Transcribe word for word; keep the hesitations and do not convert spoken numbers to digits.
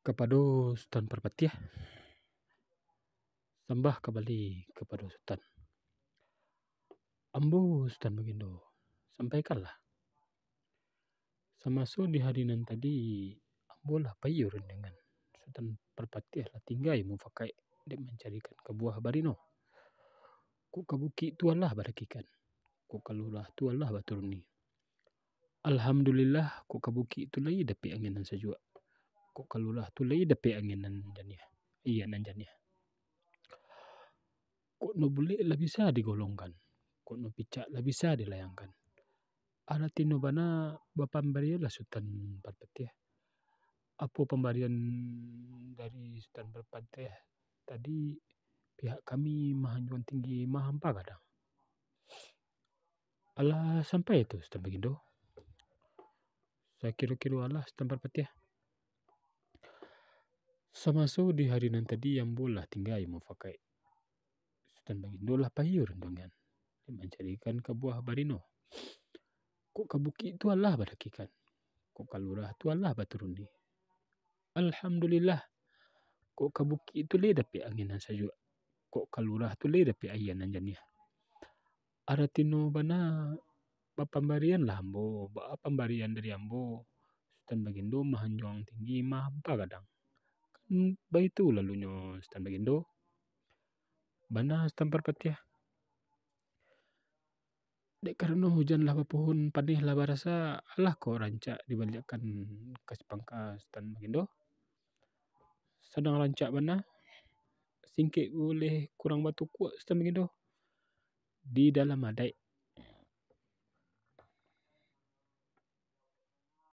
Kapado Sutan Parpatiah, sambah kabali kapado Sutan. Ambo Sutan Bagindo, sampaikanlah. Samaso di hari nan tadi, ambo lah paiyo rundiangan. Sutan Parpatiah lah tinggai mufakaik dek mancarikan kabuah barino. Kok ka bukik tu alah badakikan, kok ka lurah tu alah baturuni. Alhamdulillah, kok ka bukik tu lai dapek angin nan sajuak, kok ka lurah tu lai dapek angin nan janiah, iya, nan janiah. Kok no bulek lah bisa digolongkan, kok no picak lah bisa dilayangkan. Aratino bana bapambarianlah Sutan Parpatiah. Apo pambarian dari Sutan Parpatiah tadi, pihak kami mahanjuang tinggi mahampa gadang. Alah sampai tu Sutan Bagindo? Sakiro-kiro alah Sutan Parpatiah. Samaso di hari nan tadi ambo lah tinggai mufakaik. Sutan Bagindo lah paiyo rundiangan dek mancarikan kabuah barino. Kok ka bukik tu alah badakikan, kok ka lurah tu alah baturuni. Alhamdulillah, kok ka bukik tu lai dapek angin nan sajuak, kok ka lurah tu lai dapek aia nan janiah. Aratino bana bapambarianlah ambo, baa pambarian dari ambo, Sutan Bagindo mahanjuang tinggi mahampa gadang. Kan baitu lalunyo Sutan Bagindo. Bana Sutan Parpatiah. Dek karano hujan lah bapohon, paneh lah barasa, alah kok rancak dibaliakkan ka sipangka Sutan Bagindo. Sadang rancak bana, singkek buleh kurang batukuak Sutan Bagindo. Di dalam adaik,